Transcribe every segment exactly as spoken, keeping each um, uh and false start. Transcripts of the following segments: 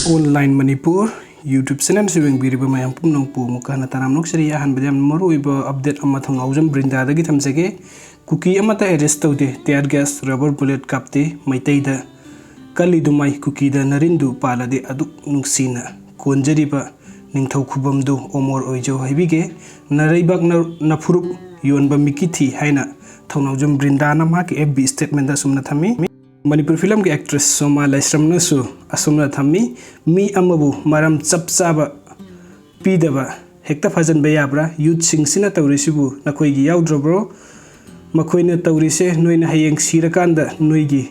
Online Manipur YouTube channel ꯑꯁꯤ ꯌꯦꯡꯕꯤꯔꯤꯕ ꯃꯌꯥꯝ ꯄꯨꯝꯅꯃꯛꯄꯨ ꯑꯃꯨꯛꯀ ꯍꯟꯅ ꯇꯔꯥꯝꯅ ꯑꯣꯛꯆꯔꯤ꯫ ꯑꯍꯥꯟꯕꯗ ꯌꯥꯝꯅ ꯃꯔꯨꯑꯣꯏꯕ update ꯑꯃ ꯊꯧꯅꯥꯎꯖꯝ ꯕ꯭ꯔꯤꯟꯗꯥꯗꯒꯤ ꯊꯝꯖꯒꯦ꯫ ꯀꯨꯀꯤ ꯑꯃꯠꯇ arrest ꯇꯧꯗꯦ, tear gas, rubber bullet ꯀꯥꯞꯇꯦ꯫ ꯃꯩꯇꯩꯗ ꯀꯜꯂꯤꯗꯨ ꯃꯥꯏ, ꯀꯨꯀꯤꯗ ꯅꯔꯤꯟꯗꯨ ꯄꯥꯜꯂꯗꯤ ꯑꯗꯨꯛ ꯅꯨꯡꯁꯤꯅ ꯀꯣꯟꯖꯔꯤꯕ ꯅꯤꯡꯊꯧ ꯈꯨꯕꯝꯗꯨ ꯑꯣꯃꯣꯔ ꯑꯣꯏꯖꯧ ꯍꯥꯏꯕꯤꯒꯦ꯫ ꯅꯔꯩꯕꯥꯛ ꯅ-, ꯅꯐꯨꯔꯨꯞ ꯌꯣꯟꯕ ꯃꯤꯀꯤ ꯊꯤ ꯍꯥꯏꯅ ꯊꯧꯅꯥꯎꯖꯝ ꯕ꯭ꯔꯤꯟꯗꯥꯅ ꯃꯍꯥꯛꯀꯤ F B statement ꯑꯁꯨꯝꯅ ꯊꯝꯃꯤ꯫ ꯃꯅꯤꯄꯨꯔ film ꯒꯤ actress ꯁꯣꯃꯥ ꯂꯥꯏꯁ꯭ꯔꯝꯅꯁꯨ ꯑꯁꯨꯝꯅ ꯊꯝꯃꯤ, "ꯃꯤ ꯑꯃꯕꯨ ꯃꯔꯝ ꯆꯞ ꯆꯥꯕ ꯄꯤꯗꯕ ꯍꯦꯛꯇ ꯐꯥꯖꯤꯟꯕ ꯌꯥꯕ꯭ꯔꯥ? Youth ꯁꯤꯡꯁꯤꯅ ꯇꯧꯔꯤꯁꯤꯕꯨ ꯅꯈꯣꯏꯒꯤ ꯌꯥꯎꯗ꯭ꯔꯕ꯭ꯔꯣ? ꯃꯈꯣꯏꯅ ꯇꯧꯔꯤꯁꯦ ꯅꯣꯏꯅ ꯍꯌꯦꯡ ꯁꯤꯔꯀꯥꯟꯗ ꯅꯣꯏꯒꯤ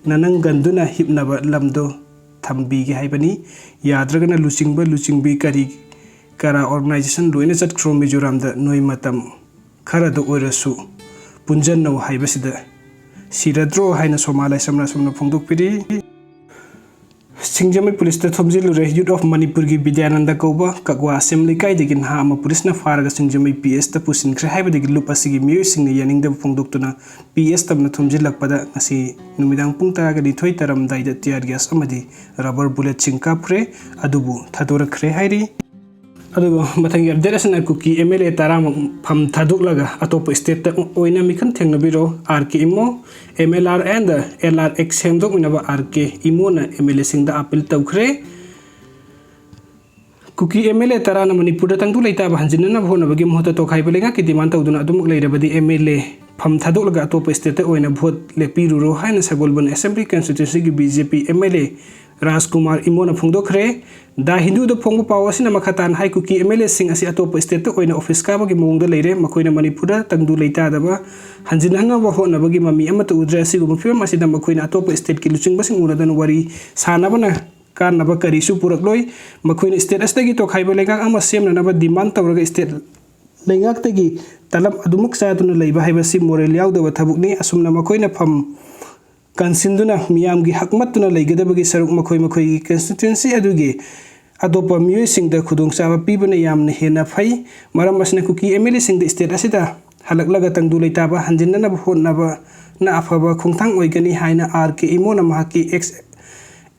ꯅꯅꯪꯒꯟꯗꯨꯅ ꯍꯤꯞꯅꯕ ꯂꯝꯗꯣ ꯊꯝꯕꯤꯒꯦ ꯍꯥꯏꯕꯅꯤ꯫ ꯌꯥꯗ꯭ꯔꯒꯅ ꯂꯨꯆꯤꯡꯕ, ꯂꯨꯆꯤꯡꯕꯤ, ꯀꯔꯤ ꯀꯔꯥ organization ꯂꯣꯏꯅ ꯆꯠꯈ꯭ꯔꯣ ꯃꯤꯖꯣꯔꯥꯝꯗ, ꯅꯣꯏ ꯃꯇꯝ ꯈꯔꯗ ꯑꯣꯏꯔꯁꯨ ꯄꯨꯟꯖꯟꯅꯧ ꯍꯥꯏꯕꯁꯤꯗ ꯁꯤꯔꯗ꯭ꯔꯣ?" ꯍꯥꯏꯅ ꯁꯣꯃꯥ ꯂꯥꯏꯁ꯭ꯔꯝꯅ ꯑꯁꯨꯝꯅ ꯐꯣꯡꯗꯣꯛꯄꯤꯔꯤ꯫ ꯁꯤꯡꯖꯃꯩ police ꯇ ꯊꯣꯝꯖꯤꯜꯂꯨꯔꯦ꯫ Youth of ꯃꯅꯤꯄꯨꯔꯒꯤ ꯕꯤꯗ꯭ꯌꯥꯅꯟꯗ ꯀꯧꯕ ꯀꯛꯋꯥ ꯑꯁꯦꯝꯕ꯭ꯂꯤ ꯂꯩꯀꯥꯏꯗꯒꯤ ꯅꯍꯥ ꯑꯃ police ꯅ ꯐꯥꯔꯒ ꯁꯤꯡꯖꯃꯩ P S ꯇ ꯄꯨꯁꯤꯟꯈ꯭ꯔꯦ꯫ ꯍꯥꯏꯕꯗꯒꯤ ꯂꯨꯞ ꯑꯁꯤꯒꯤ ꯃꯤꯑꯣꯏꯁꯤꯡꯅ ꯌꯥꯅꯤꯡꯗꯕ ꯐꯣꯡꯗꯣꯛꯇꯨꯅ P S ꯇꯝꯅ ꯊꯣꯝꯖꯤꯜꯂꯛꯄꯗ ꯉꯁꯤ ꯅꯨꯃꯤꯗꯥꯡ ꯄꯨꯡ ꯇꯔꯥꯒ ꯅꯤꯊꯣꯏ ꯇꯥꯔꯝꯗꯥꯏꯗ tear gas ꯑꯃꯗꯤ rubber bullet ꯁꯤꯡ ꯀꯥꯞꯈ꯭ꯔꯦ꯫ ꯑꯗꯨꯕꯨ ꯊꯥꯗꯣꯔꯛꯈ꯭ꯔꯦ ꯍꯥꯏꯔꯤ꯫ ꯑꯗꯨꯒ ꯃꯊꯪꯒꯤ update ꯑꯁꯤꯅ ꯀꯨꯀꯤ M L A ꯇꯔꯥꯃꯨꯛ ꯐꯝ ꯊꯥꯗꯣꯛꯂꯒ ꯑꯇꯣꯞꯄ state ꯇ ꯑꯣꯏꯅ ꯃꯤꯈꯜ ꯊꯦꯡꯅꯕꯤꯔꯣ꯫ R K Imo, M L R and L R X ꯁꯦꯝꯗꯣꯛꯃꯤꯟꯅꯕ R K ꯏꯃꯣꯅ M L A ꯁꯤꯡꯗ appeal ꯇꯧꯈ꯭ꯔꯦ꯫ ꯀꯨꯀꯤ M L A ꯇꯔꯥꯅ ꯃꯅꯤꯄꯨꯔꯗ ꯇꯪꯗꯨ ꯂꯩꯇꯥꯕ ꯍꯟꯖꯤꯟꯅꯅꯕ ꯍꯣꯠꯅꯕꯒꯤ ꯃꯍꯨꯠꯇ ꯇꯣꯈꯥꯏꯕ ꯂꯩꯉꯥꯛꯀꯤ demand ꯇꯧꯗꯨꯅ ꯑꯗꯨꯃꯛ ꯂꯩꯔꯕꯗꯤ M L A ꯐꯝ ꯊꯥꯗꯣꯛꯂꯒ ꯑꯇꯣꯞꯄ state ꯇ ꯑꯣꯏꯅ vote ꯂꯦꯞꯄꯤꯔꯨꯔꯣ ꯍꯥꯏꯅ ꯁꯒꯣꯜꯕꯟ assembly constituency ꯒꯤ B J P M L A ꯔꯥꯖꯀꯨꯃꯥꯔ ꯏꯃꯣꯅ ꯐꯣꯡꯗꯣꯛꯈ꯭ꯔꯦ꯫ ꯗ ꯍꯤꯟꯗꯨꯗ ꯐꯣꯡꯕ ꯄꯥꯎ ꯑꯁꯤꯅ ꯃꯈꯥ ꯇꯥꯅ ꯍꯥꯏ, ꯀꯨꯀꯤ M L A ꯁꯤꯡ ꯑꯁꯤ ꯑꯇꯣꯞꯄ state ꯇ ꯑꯣꯏꯅ office ꯀꯥꯕꯒꯤ ꯃꯑꯣꯡꯗ ꯂꯩꯔꯦ꯫ ꯃꯈꯣꯏꯅ ꯃꯅꯤꯄꯨꯔꯗ ꯇꯪꯗꯨ ꯂꯩꯇꯥꯗꯕ ꯍꯟꯖꯤꯟꯍꯟꯅꯕ ꯍꯣꯠꯅꯕꯒꯤ ꯃꯃꯤ ꯑꯃꯠꯇ ꯎꯗ꯭ꯔꯦ꯫ ꯑꯁꯤꯒꯨꯝꯕ ꯐꯤꯕꯝ ꯑꯁꯤꯗ ꯃꯈꯣꯏꯅ ꯑꯇꯣꯞꯄ state ꯀꯤ ꯂꯨꯆꯤꯡꯕꯁꯤꯡ ꯎꯅꯗꯨꯅ ꯋꯥꯔꯤ ꯁꯥꯅꯕꯅ ꯀꯥꯟꯅꯕ ꯀꯔꯤꯁꯨ ꯄꯨꯔꯛꯂꯣꯏ꯫ ꯃꯈꯣꯏꯅ state ꯑꯁꯤꯗꯒꯤ ꯇꯣꯈꯥꯏꯕ ꯂꯩꯉꯥꯛ ꯑꯃ ꯁꯦꯝꯅꯅꯕ demand ꯇꯧꯔꯒ state ꯂꯩꯉꯥꯛꯇꯒꯤ ꯇꯂꯕ ꯑꯗꯨꯃꯛ ꯆꯥꯗꯨꯅ ꯂꯩꯕ ꯍꯥꯏꯕꯁꯤ moral ꯌꯥꯎꯗꯕ ꯊꯕꯛꯅꯤ꯫ ꯑꯁꯨꯝꯅ ꯃꯈꯣꯏꯅ ꯐꯝ ꯀꯟꯁꯤꯟꯗꯨꯅ ꯃꯤꯌꯥꯝꯒꯤ ꯍꯛ ꯃꯠꯇꯨꯅ ꯂꯩꯒꯗꯕꯒꯤ ꯁꯔꯨꯛ ꯃꯈꯣꯏ ꯃꯈꯣꯏꯒꯤ constituency ꯑꯗꯨꯒꯤ ꯑꯇꯣꯞꯄ ꯃꯤꯑꯣꯏꯁꯤꯡꯗ ꯈꯨꯗꯣꯡꯆꯥꯕ ꯄꯤꯕꯅ ꯌꯥꯝꯅ ꯍꯦꯟꯅ ꯐꯩ꯫ ꯃꯔꯝ ꯑꯁꯤꯅ ꯀꯨꯀꯤ M L A ꯁꯤꯡꯗ state ꯑꯁꯤꯗ ꯍꯜꯂꯛꯂꯒ ꯇꯪꯗꯨ ꯂꯩꯇꯥꯕ ꯍꯟꯖꯤꯟꯅꯅꯕ ꯍꯣꯠꯅꯕꯅ ꯑꯐꯕ ꯈꯣꯡꯊꯥꯡ ꯑꯣꯏꯒꯅꯤ ꯍꯥꯏꯅ R K ꯏꯃꯣꯅ ꯃꯍꯥꯛꯀꯤ X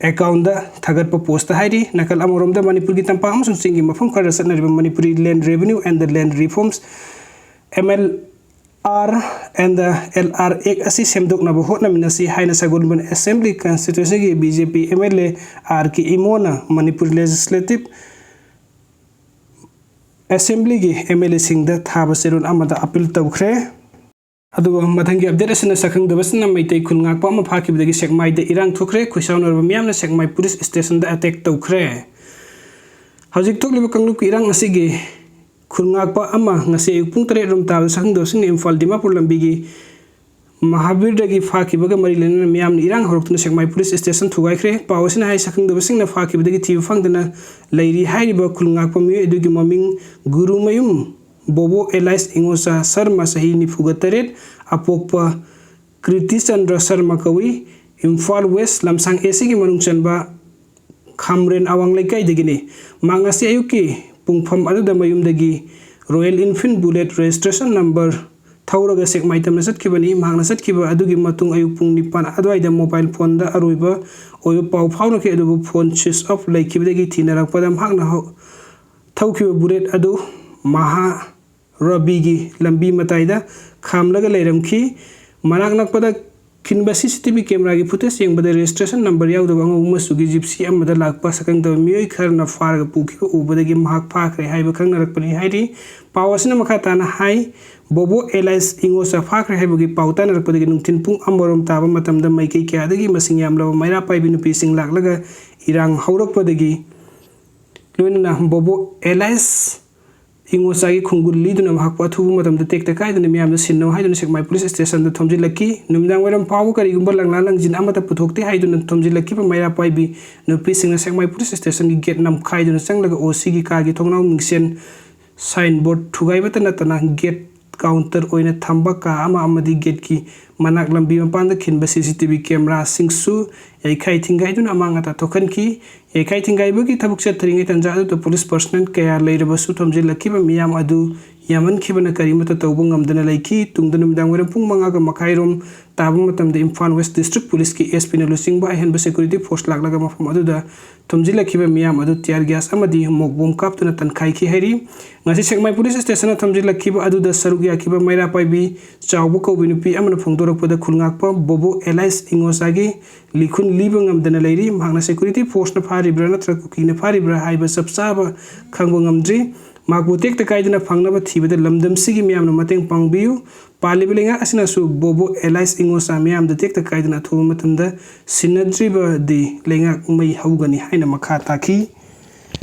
ꯑꯦꯀꯥꯎꯟꯗ ꯊꯥꯒꯠꯄ ꯄꯣꯁꯇ ꯍꯥꯏꯔꯤ꯫ ꯅꯥꯀꯜ ꯑꯃꯔꯣꯝꯗ ꯃꯅꯤꯄꯨꯔꯒꯤ ꯇꯝꯄꯥꯛ ꯑꯃꯁꯨꯡ ꯆꯤꯡꯒꯤ ꯃꯐꯝ ꯈꯔꯗ ꯆꯠꯅꯔꯤꯕ Manipuri Land Revenue and the Land Reforms, M L R and the L R Act ꯑꯁꯤ ꯁꯦꯝꯗꯣꯛꯅꯕ ꯍꯣꯠꯅꯃꯤꯟꯅꯁꯤ ꯍꯥꯏꯅ ꯁꯒꯣꯜꯕꯟ Assembly Constituencyꯒꯤ B J P M L A R K ꯏꯃꯣꯅ Manipur Legislative Assemblyꯒꯤ M L Aꯁꯤꯡꯗ ꯊꯥꯕ ꯆꯦꯔꯣꯜ ꯑꯃꯗ ꯑꯄꯤꯜ ꯇꯧꯈ꯭ꯔꯦ꯫ ꯑꯗꯨꯒ ꯃꯊꯪꯒꯤ ꯑꯞꯗꯦꯠ ꯑꯁꯤꯅ ꯁꯛꯈꯪꯗꯕꯁꯤꯡꯅ ꯃꯩꯇꯩ ꯈꯨꯜ ꯉꯥꯛꯄ ꯑꯃ ꯐꯥꯈꯤꯕꯗꯒꯤ ꯁꯦꯛꯃꯥꯏꯗ ꯏꯔꯥꯡ ꯊꯣꯛꯈ꯭ꯔꯦ꯫ ꯈꯨꯠꯁꯥꯎꯅꯔꯕ ꯃꯤꯌꯥꯝꯅ ꯁꯦꯛꯃꯥꯏ ꯄꯨꯂꯤꯁ ꯁ꯭ꯇꯦꯁꯟꯗ ꯑꯦꯇꯦꯛ ꯇꯧꯈ꯭ꯔꯦ꯫ ꯍꯧꯖꯤꯛ ꯊꯣꯛꯂꯤꯕ ꯀꯥꯡꯂꯨꯞꯀꯤ ꯏꯔꯥꯡ ꯑꯁꯤꯒꯤ ꯈꯨꯜ ꯉꯥꯛꯄ ꯑꯃ ꯉꯁꯤ ꯑꯌꯨꯛ ꯄꯨꯡ ꯇꯔꯦꯠ ꯔꯣꯝ ꯇꯥꯕꯗ ꯁꯛꯈꯪꯗꯕꯁꯤꯡꯅ ꯏꯝꯐꯥꯜ ꯗꯤꯃꯥꯄꯨꯔ ꯂꯝꯕꯤꯒꯤ ꯃꯍꯥꯕꯤꯔꯗꯒꯤ ꯐꯥꯈꯤꯕꯒ ꯃꯔꯤ ꯂꯩꯅꯅ ꯃꯤꯌꯥꯝꯅ ꯏꯔꯥꯡ ꯍꯧꯔꯛꯇꯨꯅ ꯁꯦꯛꯃꯥꯏ ꯄꯨꯂꯤꯁ ꯁ꯭ꯇꯦꯁꯟ ꯊꯨꯒꯥꯏꯈ꯭ꯔꯦ꯫ ꯄꯥꯎ ꯑꯁꯤꯅ ꯍꯥꯏ, ꯁꯛꯈꯪꯗꯕꯁꯤꯡꯅ ꯐꯥꯈꯤꯕꯗꯒꯤ ꯊꯤꯕ ꯐꯪꯗꯅ ꯂꯩꯔꯤ ꯍꯥꯏꯔꯤꯕ ꯈꯨꯜ ꯉꯥꯛꯄ ꯃꯤꯑꯣꯏ ꯑꯗꯨꯒꯤ ꯃꯃꯤꯡ ꯒꯨꯔꯨꯃꯌꯨꯝ ꯕꯣꯕꯣ ꯑꯦꯂꯥꯏꯁ ꯏꯉꯣꯆꯥ ꯁꯔꯃ, ꯆꯍꯤ ꯅꯤꯐꯨꯒ ꯇꯔꯦꯠ, ꯑꯄꯣꯛꯄ ꯀ꯭ꯔꯤꯇꯤ ꯆꯟꯗ꯭ꯔ ꯁꯔꯃ ꯀꯧꯏ꯫ ꯏꯝꯐꯥꯜ ꯋꯦꯁ ꯂꯝꯁꯥꯡ A Cꯒꯤ ꯃꯅꯨꯡ ꯆꯟꯕ ꯈꯥꯝꯔꯦꯟ ꯑꯋꯥꯡ ꯂꯩꯀꯥꯏꯗꯒꯤꯅꯤ꯫ ꯃꯍꯥꯛ ꯉꯁꯤ ꯑꯌꯨꯛꯀꯤ ꯄꯨꯡꯐꯝ ꯑꯗꯨꯗ ꯃꯌꯨꯝꯗꯒꯤ Royal Enfield Bullet registration number ꯊꯧꯔꯒ ꯁꯦꯛꯃꯥꯏ ꯇꯝꯅ ꯆꯠꯈꯤꯕꯅꯤ꯫ ꯃꯍꯥꯛꯅ ꯆꯠꯈꯤꯕ ꯑꯗꯨꯒꯤ ꯃꯇꯨꯡ ꯑꯌꯨꯛ ꯄꯨꯡ ꯅꯤꯄꯥꯟ ꯑꯗꯨꯋꯥꯏꯗ mobile phoneꯗ ꯑꯔꯣꯏꯕ ꯑꯣꯏꯕ ꯄꯥꯎ ꯐꯥꯎꯅꯈꯤ, ꯑꯗꯨꯕꯨ phone switch off ꯂꯩꯈꯤꯕꯗꯒꯤ ꯊꯤꯅꯔꯛꯄꯗ ꯃꯍꯥꯛꯅ ꯍꯧ-, ꯊꯧꯈꯤꯕ Bullet ꯑꯗꯨ ꯃꯍꯥ ꯔꯕꯤꯒꯤ ꯂꯝꯕꯤ ꯃꯇꯥꯏꯗ ꯈꯥꯝꯂꯒ ꯂꯩꯔꯝꯈꯤ꯫ ꯃꯅꯥꯛ ꯅꯛꯄꯗ ꯈꯤꯟꯕ C C T V cameraꯒꯤ footage ꯌꯦꯡꯕꯗ registration number ꯌꯥꯎꯗꯕ ꯑꯉꯧꯕ ꯃꯆꯨꯒꯤ Gypsy ꯑꯃꯗ ꯂꯥꯛꯄ ꯁꯛꯈꯪꯗꯕ ꯃꯤꯑꯣꯏ ꯈꯔꯅ ꯐꯥꯔꯒ ꯄꯨꯈꯤꯕ ꯎꯕꯗꯒꯤ ꯃꯍꯥꯛ ꯐꯥꯈ꯭ꯔꯦ ꯍꯥꯏꯕ ꯈꯪꯅꯔꯛꯄꯅꯤ ꯍꯥꯏꯔꯤ꯫ ꯄꯥꯎ ꯑꯁꯤꯅ ꯃꯈꯥ ꯇꯥꯅ ꯍꯥꯏ, ꯕꯣꯕꯣ ꯑꯦꯂꯥꯏꯁ ꯏꯉꯣꯆꯥ ꯐꯥꯈ꯭ꯔꯦ ꯍꯥꯏꯕꯒꯤ ꯄꯥꯎ ꯇꯥꯅꯔꯛꯄꯗꯒꯤ ꯅꯨꯡꯊꯤꯜ ꯄꯨꯡ ꯑꯃꯔꯣꯝ ꯇꯥꯕ ꯃꯇꯝꯗ ꯃꯥꯏꯀꯩ ꯀꯌꯥꯗꯒꯤ ꯃꯁꯤꯡ ꯌꯥꯝꯂꯕ ꯃꯩꯔꯥ ꯄꯥꯏꯕꯤ ꯅꯨꯄꯤꯁꯤꯡ ꯂꯥꯛꯂꯒ ꯏꯔꯥꯡ ꯍꯧꯔꯛꯄꯗꯒꯤ ꯂꯣꯏꯅꯅ ꯕꯣꯕꯣ ꯑꯦꯂꯥꯏꯁ ꯏꯉꯣꯆꯥꯒꯤ ꯈꯣꯡꯒꯨꯜ ꯂꯤꯗꯨꯅ ꯃꯍꯥꯛꯄꯨ ꯑꯊꯨꯕ ꯃꯇꯝꯗ ꯇꯦꯛꯇ ꯀꯥꯏꯗꯅ ꯃꯤꯌꯥꯝꯗ ꯁꯤꯟꯅꯧ ꯍꯥꯏꯗꯨꯅ ꯁꯦꯛꯃꯥꯏ ꯄꯨꯂꯤꯁ ꯁ꯭ꯇꯦꯁꯟꯗ ꯊꯣꯝꯖꯤꯜꯂꯛꯈꯤ꯫ ꯅꯨꯃꯤꯗꯥꯡ ꯋꯥꯏꯔꯝ ꯐꯥꯎꯕ ꯀꯔꯤꯒꯨꯝꯕ ꯂꯪꯂꯥ ꯂꯪꯖꯤꯟ ꯑꯃꯠꯇ ꯄꯨꯊꯣꯛꯇꯦ ꯍꯥꯏꯗꯨꯅ ꯊꯣꯝꯖꯤꯜꯂꯛꯈꯤꯕ ꯃꯩꯔꯥ ꯄꯥꯏꯕꯤ ꯅꯨꯄꯤꯁꯤꯡꯅ ꯁꯦꯛꯃꯥꯏ ꯄꯨꯂꯤꯁ ꯁ꯭ꯇꯦꯁꯟꯒꯤ gate ꯅꯝꯈꯥꯏꯗꯨꯅ ꯆꯪꯂꯒ O Cꯒꯤ ꯀꯥꯒꯤ ꯊꯣꯡꯅꯥꯎ ꯃꯤꯡꯁꯦꯟ signboard ꯊꯨꯒꯥꯏꯕꯇ ꯅꯠꯇꯅ gate counter ꯑꯣꯏꯅ ꯊꯝꯕ ꯀꯥ ꯑꯃ ꯑꯃꯗꯤ gateꯀꯤ ꯃꯅꯥꯛ ꯂꯝꯕꯤ ꯃꯄꯥꯟꯗ ꯈꯤꯟꯕ C C T V cameraꯁꯤꯡꯁꯨ ꯌꯩꯈꯥꯏ ꯊꯤꯡꯒꯥꯏꯗꯨꯅ ꯑꯃꯥꯡ ꯑꯇꯥ ꯊꯣꯛꯍꯟꯈꯤ꯫ ꯌꯩꯈꯥꯏ ꯊꯤꯡꯒꯥꯏꯕꯒꯤ ꯊꯕꯛ ꯆꯠꯊꯔꯤꯉꯩ ꯇꯥꯟꯖꯥ ꯑꯗꯨꯗ ꯄꯨꯂꯤꯁ personnel ꯀꯌꯥ ꯂꯩꯔꯕꯁꯨ ꯊꯣꯝꯖꯤꯜꯂꯛꯈꯤꯕ ꯃꯤꯌꯥꯝ ꯑꯗꯨ ꯌꯥꯝꯃꯟꯈꯤꯕꯅ ꯀꯔꯤꯃꯠꯇ ꯇꯧꯕ ꯉꯝꯗꯅ ꯂꯩꯈꯤ꯫ ꯇꯨꯡꯗ ꯅꯨꯃꯤꯗꯥꯡ ꯋꯥꯏꯔꯝ ꯄꯨꯡ ꯃꯉꯥꯒ ꯃꯈꯥꯏꯔꯣꯝ ꯇꯥꯕ ꯃꯇꯝꯗ ꯏꯝꯐꯥꯜ ꯋꯦꯁ ꯗꯤꯁꯇ꯭ꯔꯤꯛ ꯄꯨꯂꯤꯁꯀꯤ SP ꯅ ꯂꯨꯆꯤꯡꯕ ꯑꯍꯦꯟꯕ security force ꯂꯥꯛꯂꯒ ꯃꯐꯝ ꯑꯗꯨꯗ ꯊꯨꯝꯖꯤꯜꯂꯛꯈꯤꯕ ꯃꯤꯌꯥꯝ ꯑꯗꯨ tear gas ꯑꯃꯗꯤ ꯃꯣꯛ ꯕꯣꯝ ꯀꯥꯞꯇꯨꯅ ꯇꯟꯈꯥꯏꯈꯤ ꯍꯥꯏꯔꯤ꯫ ꯉꯁꯤ ꯁꯦꯛꯃꯥꯏ ꯄꯨꯂꯤꯁ ꯁ꯭ꯇꯦꯁꯟꯗ ꯊꯨꯝꯖꯤꯜꯂꯛꯈꯤꯕ ꯑꯗꯨꯗ ꯁꯔꯨꯛ ꯌꯥꯈꯤꯕ ꯃꯩꯔꯥ ꯄꯥꯏꯕꯤ ꯆꯥꯎꯕ ꯀꯧꯕꯤ ꯅꯨꯄꯤ ꯑꯃꯅ ꯐꯣꯡꯗꯣꯔꯛꯄꯗ ꯈꯨꯜꯉꯥꯛꯄ ꯕꯣꯕꯣ ꯑꯦꯂꯥꯏꯁ ꯏꯉꯣꯆꯥꯒꯤ ꯂꯤꯈꯨꯟ ꯂꯤꯕ ꯉꯝꯗꯅ ꯂꯩꯔꯤ꯫ ꯃꯍꯥꯛꯅ security force ꯅ ꯐꯥꯔꯤꯕ꯭ꯔꯥ ꯅꯠꯇ꯭ꯔꯒ ꯀꯨꯀꯤꯅ ꯐꯥꯔꯤꯕ꯭ꯔꯥ ꯍꯥꯏꯕ ꯆꯞ ꯆꯥꯕ ꯈꯪꯕ ꯉꯝꯗ꯭ꯔꯤ꯫ ꯃꯍꯥꯛꯄꯨ ꯇꯦꯛꯇ ꯀꯥꯏꯗꯅ ꯐꯪꯅꯕ ꯊꯤꯕꯗ ꯂꯝꯗꯝꯁꯤꯒꯤ ꯃꯤꯌꯥꯝꯅ ꯃꯇꯦꯡ ꯄꯥꯡꯕꯤꯌꯨ꯫ ꯄꯥꯜꯂꯤꯕ ꯂꯩꯉꯥꯛ ꯑꯁꯤꯅꯁꯨ ꯕꯣꯕꯣ ꯑꯦꯂꯥꯏꯁ ꯏꯉꯣꯆꯥ ꯃꯤꯌꯥꯝꯗ ꯇꯦꯛꯇ ꯀꯥꯏꯗꯅ ꯑꯊꯨꯕ ꯃꯇꯝꯗ ꯁꯤꯟꯅꯗ꯭ꯔꯤꯕꯗꯤ ꯂꯩꯉꯥꯛ ꯃꯩ ꯍꯧꯒꯅꯤ ꯍꯥꯏꯅ ꯃꯈꯥ ꯇꯥꯈꯤ꯫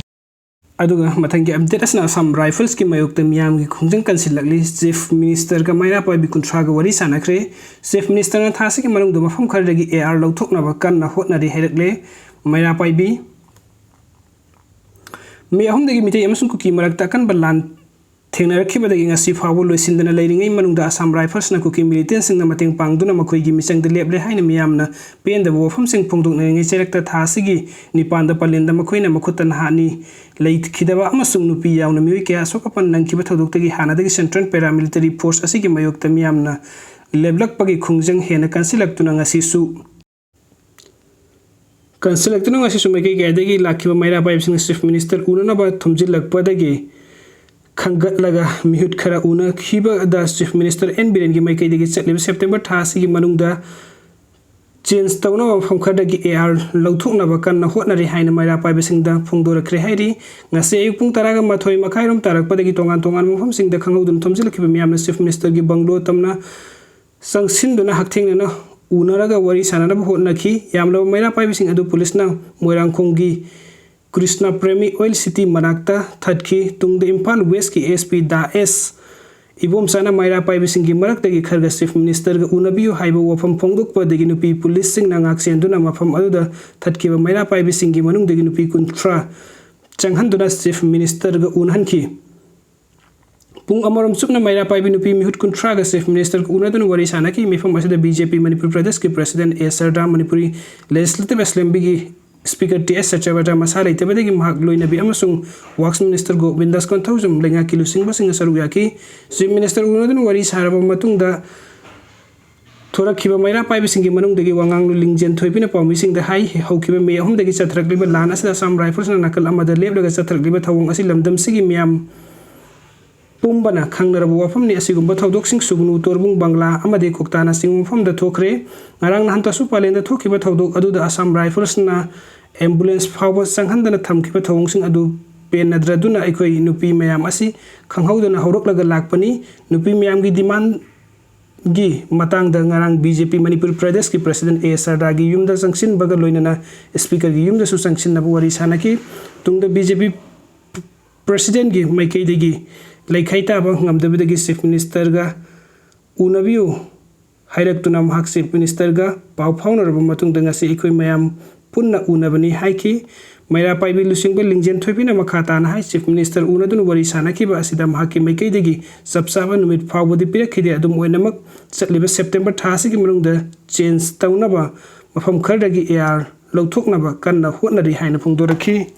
ꯑꯗꯨꯒ ꯃꯊꯪꯒꯤ update ꯑꯁꯤꯅ Assam Rifles ꯀꯤ ꯃꯥꯌꯣꯛꯇ ꯃꯤꯌꯥꯝꯒꯤ ꯈꯣꯡꯖꯪ ꯀꯟꯁꯤꯜꯂꯛꯂꯤ꯫ Chief Minister ꯒ ꯃꯩꯔꯥ ꯄꯥꯏꯕꯤ ꯀꯨꯟꯊ꯭ꯔꯥꯒ ꯋꯥꯔꯤ ꯁꯥꯟꯅꯈ꯭ꯔꯦ꯫ Chief Minister ꯅ ꯊꯥ ꯑꯁꯤꯒꯤ ꯃꯅꯨꯡꯗ ꯃꯐꯝ ꯈꯔꯗꯒꯤ AR ꯂꯧꯊꯣꯛꯅꯕ ꯀꯟꯅ ꯍꯣꯠꯅꯔꯤ ꯍꯥꯏꯔꯛꯂꯦ꯫ ꯃꯩꯔꯥ ꯄꯥꯏꯕꯤ꯫ ꯃꯤ ꯑꯍꯨꯝꯗꯒꯤ ꯃꯤꯇꯩ ꯑꯃꯁꯨꯡ ꯀꯨꯀꯤ ꯃꯔꯛꯇ ꯑꯀꯟꯕ ꯂꯥꯟ ꯊꯦꯡꯅꯔꯛꯈꯤꯕꯗꯒꯤ ꯉꯁꯤ ꯐꯥꯎꯕ ꯂꯣꯏꯁꯤꯟꯗꯅ ꯂꯩꯔꯤꯉꯩ ꯃꯅꯨꯡꯗ Assam Rifles ꯅ ꯀꯨꯀꯤ militant ꯁꯤꯡꯅ ꯃꯇꯦꯡ ꯄꯥꯡꯗꯨꯅ ꯃꯈꯣꯏꯒꯤ ꯃꯤꯆꯪꯗ ꯂꯦꯞꯂꯦ ꯍꯥꯏꯅ ꯃꯤꯌꯥꯝꯅ ꯄꯦꯟꯗꯕ ꯋꯥꯐꯝꯁꯤꯡ ꯐꯣꯡꯗꯣꯛꯅꯔꯤꯉꯩ ꯆꯩꯔꯛꯇ ꯊꯥ ꯑꯁꯤꯒꯤ ꯅꯤꯄꯥꯟꯗ ꯄꯂꯦꯟꯗ ꯃꯈꯣꯏꯅ ꯃꯈꯨꯠꯇ ꯅꯍꯥ ꯑꯅꯤ ꯂꯩꯈꯤꯗꯕ ꯑꯃꯁꯨꯡ ꯅꯨꯄꯤ ꯌꯥꯎꯅ ꯃꯤꯑꯣꯏ ꯀꯌꯥ ꯑꯁꯣꯛ ꯑꯄꯟ ꯅꯪꯈꯤꯕ ꯊꯧꯗꯣꯛꯇꯒꯤ ꯍꯥꯟꯅꯗꯒꯤ Central Paramilitary Force ꯑꯁꯤꯒꯤ ꯃꯥꯌꯣꯛꯇ ꯃꯤꯌꯥꯝꯅ ꯂꯦꯞꯂꯛꯄꯒꯤ ꯈꯣꯡꯖꯪ ꯍꯦꯟꯅ ꯀꯟꯁꯤꯜꯂꯛꯇꯨꯅ ꯉꯁꯤꯁꯨ ꯀꯟꯁꯤꯜꯂꯛꯇꯨꯅ ꯉꯁꯤꯁꯨ ꯃꯥꯏꯀꯩ ꯀꯌꯥꯗꯒꯤ ꯂꯥꯛꯈꯤꯕ ꯃꯩꯔꯥ ꯄꯥꯏꯕꯁꯤꯡꯅ Chief Minister ꯎꯅꯅꯕ ꯊꯨꯝꯖꯤꯜꯂꯛꯄꯗꯒꯤ ꯈꯟꯒꯠꯂꯒ ꯃꯤꯍꯨꯠ ꯈꯔ ꯎꯅꯈꯤꯕꯗ Chief Minister ꯑꯦꯟ ꯕꯤꯔꯦꯟꯒꯤ ꯃꯥꯏꯀꯩꯗꯒꯤ ꯆꯠꯂꯤꯕ September ꯊꯥ ꯑꯁꯤꯒꯤ ꯃꯅꯨꯡꯗ change ꯇꯧꯅꯕ ꯃꯐꯝ ꯈꯔꯗꯒꯤ AR ꯂꯧꯊꯣꯛꯅꯕ ꯀꯟꯅ ꯍꯣꯠꯅꯔꯤ ꯍꯥꯏꯅ ꯃꯩꯔꯥ ꯄꯥꯏꯕꯁꯤꯡꯗ ꯐꯣꯡꯗꯣꯔꯛꯈ꯭ꯔꯦ ꯍꯥꯏꯔꯤ꯫ ꯉꯁꯤ ꯑꯌꯨꯛ ꯄꯨꯡ ꯇꯔꯥꯒ ꯃꯥꯊꯣꯏ ꯃꯈꯥꯏꯔꯣꯝ ꯇꯥꯔꯛꯄꯗꯒꯤ ꯇꯣꯉꯥꯟ ꯇꯣꯉꯥꯟꯕ ꯃꯐꯝꯁꯤꯡꯗ ꯈꯪꯍꯧꯗꯅ ꯊꯣꯝꯖꯤꯜꯂꯛꯈꯤꯕ ꯃꯤꯌꯥꯝꯅ Chief Minister ꯒꯤ bungalow ꯇꯝꯅ ꯆꯪꯁꯤꯟꯗꯨꯅ ꯍꯛꯊꯦꯡꯅꯅ ꯎꯅꯔꯒ ꯋꯥꯔꯤ ꯁꯥꯟꯅꯅꯕ ꯍꯣꯠꯅꯈꯤ꯫ ꯌꯥꯝꯂꯕ ꯃꯩꯔꯥ ꯄꯥꯏꯕꯁꯤꯡ ꯑꯗꯨ ꯄꯨꯂꯤꯁꯅ ꯃꯣꯏꯔꯥꯡꯈꯣꯡꯒꯤ ꯀ꯭ꯔꯤꯁꯅ ꯄ꯭ꯔꯦꯃꯤ Oil City ꯃꯅꯥꯛꯇ ꯊꯠꯈꯤ꯫ ꯇꯨꯡꯗ ꯏꯝꯐꯥꯜ West ꯀꯤ SP ꯗꯥ ꯑꯦꯁ ꯏꯕꯣꯝꯆꯥꯅ ꯃꯩꯔꯥ ꯄꯥꯏꯕꯁꯤꯡꯒꯤ ꯃꯔꯛꯇꯒꯤ ꯈꯔꯒ Chief Minister ꯒ ꯎꯅꯕꯤꯌꯨ ꯍꯥꯏꯕ ꯋꯥꯐꯝ ꯐꯣꯡꯗꯣꯛꯄꯗꯒꯤ ꯅꯨꯄꯤ ꯄꯨꯂꯤꯁꯁꯤꯡꯅ ꯉꯥꯛꯁꯦꯟꯗꯨꯅ ꯃꯐꯝ ꯑꯗꯨꯗ ꯊꯠꯈꯤꯕ ꯃꯩꯔꯥ ꯄꯥꯏꯕꯁꯤꯡꯒꯤ ꯃꯅꯨꯡꯗꯒꯤ ꯅꯨꯄꯤ ꯀꯨꯟꯊ꯭ꯔꯥ ꯆꯪꯍꯟꯗꯨꯅ Chief Minister ꯒ ꯎꯅꯍꯟꯈꯤ꯫ ꯄꯨꯡ ꯑꯃꯔꯣꯝ ꯆꯨꯞꯅ ꯃꯩꯔꯥ ꯄꯥꯏꯕꯤ ꯅꯨꯄꯤ ꯃꯤꯍꯨꯠ ꯀꯨꯟꯊ꯭ꯔꯥꯒ Chief Minister ꯒ ꯎꯅꯗꯨꯅ ꯋꯥꯔꯤ ꯁꯥꯟꯅꯈꯤ꯫ ꯃꯤꯐꯝ ꯑꯁꯤꯗ BJP ꯃꯅꯤꯄꯨꯔ ꯄ꯭ꯔꯗꯦꯁꯀꯤ President ꯑꯦ ꯁꯔꯗꯥ, ꯃꯅꯤꯄꯨꯔꯤ Legislative Assembly ꯒꯤ Speaker T S Satyabrata ꯃꯁꯥ ꯂꯩꯇꯕꯗꯒꯤ ꯃꯍꯥꯛ ꯂꯣꯏꯅꯕꯤ ꯑꯃꯁꯨꯡ Works Minister ꯒꯣꯕꯤꯟꯗꯥꯁ ꯀꯣꯟꯊꯧꯖꯝ ꯂꯩꯉꯥꯛꯀꯤ ꯂꯨꯆꯤꯡꯕꯁꯤꯡꯒ ꯁꯔꯨꯛ ꯌꯥꯈꯤ꯫ Chief Minister ꯎꯅꯗꯨꯅ ꯋꯥꯔꯤ ꯁꯥꯔꯕ ꯃꯇꯨꯡꯗ ꯊꯣꯔꯛꯈꯤꯕ ꯃꯩꯔꯥ ꯄꯥꯏꯕꯁꯤꯡꯒꯤ ꯃꯅꯨꯡꯗꯒꯤ ꯋꯥꯉꯥꯡꯂꯣꯏ ꯂꯤꯡꯖꯦꯟ ꯊꯣꯏꯕꯤꯅ ꯄꯥꯎꯃꯤꯁꯤꯡꯗ ꯍꯥꯏ, ꯍꯧꯈꯤꯕ ꯃꯦ ꯑꯍꯨꯝꯗꯒꯤ ꯆꯠꯊꯔꯛꯂꯤꯕ ꯂꯥꯟ ꯑꯁꯤꯗ Assam Riflesꯅ ꯅꯥꯀꯜ ꯑꯃꯗ ꯂꯦꯞꯂꯒ ꯆꯠꯊꯔꯛꯂꯤꯕ ꯊꯧꯑꯣꯡ ꯑꯁꯤ ꯂꯝꯗꯝꯁꯤꯒꯤ ꯃꯤꯌꯥꯝ ꯄꯨꯝꯕꯅ ꯈꯪꯅꯔꯕ ꯋꯥꯐꯝꯅꯤ꯫ ꯑꯁꯤꯒꯨꯝꯕ ꯊꯧꯗꯣꯛꯁꯤꯡ ꯁꯨꯒꯅꯨ ꯇꯣꯔꯕꯨꯡ, ꯕꯪꯂꯥ ꯑꯃꯗꯤ ꯀꯣꯛꯇꯥꯅꯆꯤꯡꯕ ꯃꯐꯝꯗ ꯊꯣꯛꯈ꯭ꯔꯦ꯫ ꯉꯔꯥꯡ ꯅꯍꯥꯟ ꯇꯁꯨꯄꯥꯂꯦꯟꯗ ꯊꯣꯛꯈꯤꯕ ꯊꯧꯗꯣꯛ ꯑꯗꯨꯗ Assam Riflesꯅ ambulance ꯐꯥꯎꯕ ꯆꯪꯍꯟꯗꯅ ꯊꯝꯈꯤꯕ ꯊꯧꯑꯣꯡꯁꯤꯡ ꯑꯗꯨ ꯄꯦꯟꯅꯗ꯭ꯔꯗꯨꯅ ꯑꯩꯈꯣꯏ ꯅꯨꯄꯤ ꯃꯌꯥꯝ ꯑꯁꯤ ꯈꯪꯍꯧꯗꯅ ꯍꯧꯔꯛꯂꯒ ꯂꯥꯛꯄꯅꯤ꯫ ꯅꯨꯄꯤ ꯃꯌꯥꯝꯒꯤ demand ꯒꯤ ꯃꯇꯥꯡꯗ ꯉꯔꯥꯡ B J P ꯃꯅꯤꯄꯨꯔ ꯄ꯭ꯔꯗꯦꯁꯀꯤ President A ꯁꯔꯗꯥꯒꯤ ꯌꯨꯝꯗ ꯆꯪꯁꯤꯟꯕꯒ ꯂꯣꯏꯅꯅ Speakerꯒꯤ ꯌꯨꯝꯗꯁꯨ ꯆꯪꯁꯤꯟꯅꯕ ꯋꯥꯔꯤ ꯁꯥꯅꯈꯤ꯫ ꯇꯨꯡꯗ B J P Presidentꯒꯤ ꯃꯥꯏꯀꯩꯗꯒꯤ ꯂꯩꯈꯥꯏ ꯇꯥꯕ ꯉꯝꯗꯕꯗꯒꯤ Chief Ministerꯒ ꯎꯅꯕꯤꯌꯨ ꯍꯥꯏꯔꯛꯇꯨꯅ ꯃꯍꯥꯛ Chief Ministerꯒ ꯄꯥꯎ ꯐꯥꯎꯅꯔꯕ ꯃꯇꯨꯡꯗ ꯉꯁꯤ ꯑꯩꯈꯣꯏ ꯃꯌꯥꯝ ꯄꯨꯟꯅ ꯎꯅꯕꯅꯤ ꯍꯥꯏꯈꯤ꯫ ꯃꯩꯔꯥ ꯄꯥꯏꯕꯤ ꯂꯨꯆꯤꯡꯕ ꯂꯤꯡꯖꯦꯟ ꯊꯣꯏꯕꯤꯅ ꯃꯈꯥ ꯇꯥꯅ ꯍꯥꯏ, Chief Minister ꯎꯅꯗꯨꯅ ꯋꯥꯔꯤ ꯁꯥꯅꯈꯤꯕ ꯑꯁꯤꯗ ꯃꯍꯥꯛꯀꯤ ꯃꯥꯏꯀꯩꯗꯒꯤ ꯆꯞ ꯆꯥꯕ ꯅꯨꯃꯤꯠ ꯐꯥꯎꯕꯗꯤ ꯄꯤꯔꯛꯈꯤꯗꯦ꯫ ꯑꯗꯨꯝ ꯑꯣꯏꯅꯃꯛ, ꯆꯠꯂꯤꯕ September ꯊꯥ ꯑꯁꯤꯒꯤ ꯃꯅꯨꯡꯗ change ꯇꯧꯅꯕ ꯃꯐꯝ ꯈꯔꯗꯒꯤ A R ꯂꯧꯊꯣꯛꯅꯕ ꯀꯟꯅ ꯍꯣꯠꯅꯔꯤ ꯍꯥꯏꯅ ꯐꯣꯡꯗꯣꯔꯛꯈꯤ꯫